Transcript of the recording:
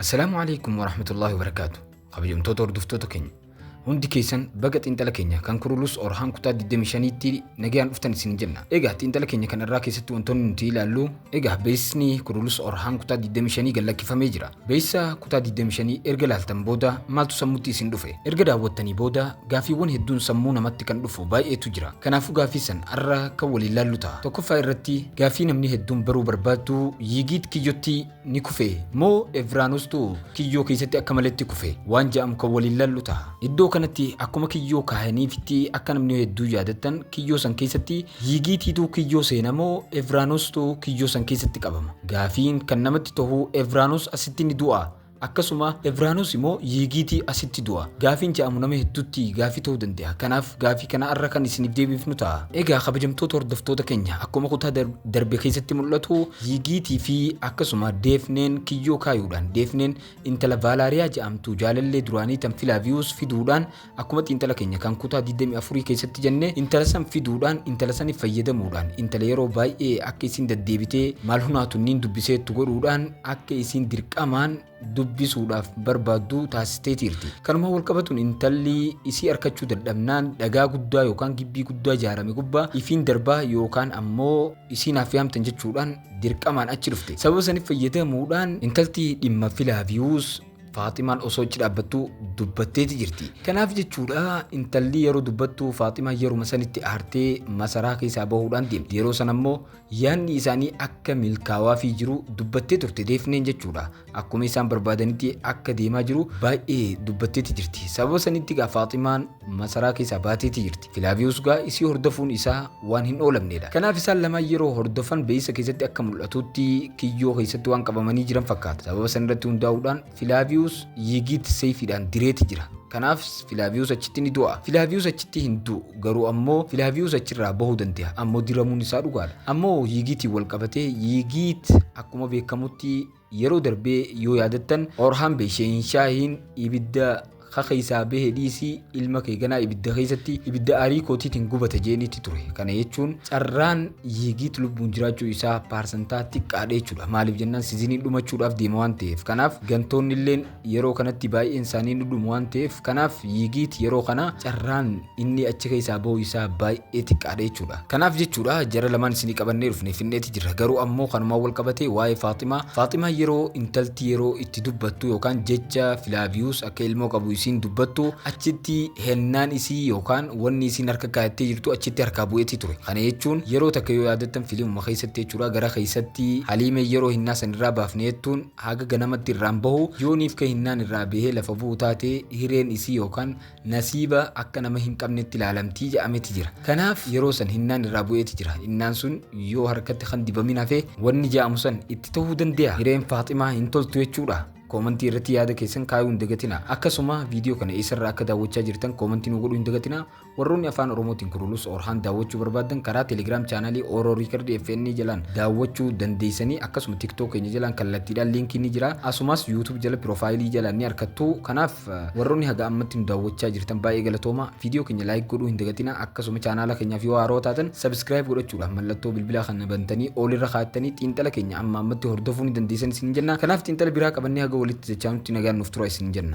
Assalaamu alaikum warahmatullaahi wabarakaatu. Kabajamtoota hordoftoota keenya. Hundi keessan baga xiinxala keenya kan Kurulus Orhaan kutaa 25tti nagayaan dhuftan isin jenna. Egaa xiinxala keenya kan irraa keessatti wantoonni nuti ilaallu, egaa beeksisni Kurulus Orhaan kutaa 25 gad lakkifamee jira. Beeksisa kutaa 25 erga ilaaltan booda maaltu sammuutti isin dhufe? Erga daawwattanii booda gaafiiwwan hedduun sammuu namatti kan dhufu baay'eetu jira. Kanaafuu gaafii san arra kan waliin laallu ta'a. Tokkoffaa irratti gaafii namni hedduun baruu barbaadu, Yigiit kiyyotti ni kufe moo Evraanostu kiyyoo keessatti akka maletti kufe waan ja'amu kan waliin laallu ta'a. Iddoo kanatti akkuma kiyyoo kaayaniifitti akka namni hedduu yaadattan, kiyyoo san keessatti Yigiitiitu kiyyoo seena moo Evraanostu kiyyoo san keessatti qabama? Gaafiin kan namatti tohu, Evraanoos asitti ni du'a? Akkasuma Evraanoos immoo Yigiitii asitti du'a? Gaafiin ja'amu nama hedduutti gaafii ta'uu danda'a. Kanaaf gaafii kana arra kan isiniif deebifnu ta'a. Egaa kabajamtoota hordoftoota keenya, akkuma kutaa darbe keessatti mul'atu, Yigiitii fi akkasuma Deefneen kiyyoo kaayuudhaan, Deefneen intala Vaalaariyaa ja'amtu jaalallee duraanii tan Filaaviyuus fiduudhaan, akkuma xiinxala keenya kan kutaa 24 keessatti jenne, intala san fiduudhaan, intala saniif fayyadamuudhaan, intala yeroo baay'ee akka isiin deddeebitee maal hunaatu niin dubbiseettu godhuudhaan akka isiin dirqamaan dubbisuudhaaf barbaaddu taasisteetiirti. Kanuma wal qabatuun intalli isii arkachuu dadhabnaan dhagaa guddaa yookaan gibbii guddaa ijaarame gubbaa ifiin darbaa yookaan ammoo isiin haffehamtan jechuudhaan dirqamaan achi dhufte. Sababa saniif fayyadamuudhaan intalti dhimma Filaaviyuus Faaximaan osoo achi dhaabbattu dubbatteeti jirti. Kanaaf jechuudha, intalli yeroo dubbattu Faaximaan yeruma sanitti aartee masaraa keessaa bahuudhaan deemte. Yeroo sana immoo yaadni isaanii akka milkaawaafii jiru dubbattee turte Deefneen jechuudha. Akkuma isaan barbaadanitti akka deemaa jiru baay'ee dubbatteeti jirti. Sababa sanitti gaa Faaximaan masaraa keessaa baateeti jirti. Filaaviyuus gaa isii hordofuun isaa waan hin oolamnedha. Kanaaf isaan lamaan yeroo hordofan beeksisa keessatti akka mul'atutti kiyyoo keessatti waan qabamanii jiran fakkaata. Sababa san irratti hundaa'uudhaan Filaaviyuus Yigiit seefiidhaan direeti jira. Kanaaf Filaaviyuus achitti ni du'a. Filaaviyuus achitti hin du'u. Garuu ammoo Filaaviyuus achirraa bahuu danda'a. Ammoo diramuun isaa dhugaadha. Ammoo Yigiitiin wal qabatee, Yigiit akkuma beekamutti yeroo darbee yoo yaadattan, Orhaan Bey Shehinshaahiin ibidda ka keessaa bahe dhiisii, ilma kee ganaa ibidda keessatti ibidda aarii kootiitiin gubata jeenitti ture. Kana jechuun carraan Yigiit lubbuun jiraachuu isaa paarsantaa xiqqaadha jechuudha. Maaliif jennaan, seasoniin dhumachuudhaaf deema waan ta'eef. Kanaaf gantoonni illeen yeroo kanatti baay'een isaanii ni dhumu waan ta'eef, kanaaf Yigiit yeroo kana carraan inni achi keessaa bahu isaa baay'ee xiqqaadha jechuudha. Kanaaf jechuudha, jara lamaan isinii qabannee dhufne finneeti jirra. Garuu ammoo kanumaan wal qabatee waa'ee Faaximaa, Faaximaa yeroo intalti yeroo itti dubbattu yookaan jecha Filaaviyuus akka ilmoo qabu isiin dubbattu, achitti hennaan isii yookaan wanni isiin harka kaayattee jirtu achitti harkaa bu'eeti ture. Kana jechuun yeroo takka yoo yaadattan, filimuma keessatti jechuudha, gara keessatti Haliimee yeroo hinnaa san irraa baafne jettuun haga ganamatti irraan bahu, yooniif ka hinnaan irraa bahee lafa bu'u taate hireen isii yookaan nasiiba akka nama hin qabnetti ilaalamtii jedhameeti jira. Kanaaf yeroo san hinnaan irraa bu'eeti jira. Hinnaan sun yoo harkatti kan dibamin hafe wanni jedhamu san itti ta'uu danda'a. Hireen Faaximaa hin toltu jechuudha. Koomantii irratti yaada keessan kaayuu hin dagatina. Akkasuma viidiyoo kana eessarraa akka daawwachaa jirtan koomantii nu godhuu hin dagatina. Warroonni afaan Oromootiin Kurulus Orhaan daawwachuu barbaadan karaa Telegram chaanaalii Oro Record FN jalaan daawwachuu dandeessanii, akkasuma TikTok keenya jalaan kallattiidhaan liinkii ni jira. Asumas YouTube jala piroofaayilii jalaan ni argattu. Kanaaf warroonni haga ammatti nu daawwachaa jirtan baay'ee galatooma. Viidiyoo keenya like godhuu hin dagatina. Akkasuma chaanaala keenyaaf yoo haaroo taatan subscribe godhachuudhaan mallattoo bilbilaa kana bantanii all irra kaa'attanii xiinxala keenya amma ammatti hordofuu ni dandeessan isin jenna. Kanaaf xiinxala biraa qabannee haga walitti jechaa nutti nagaan nuuf tura isin jenna.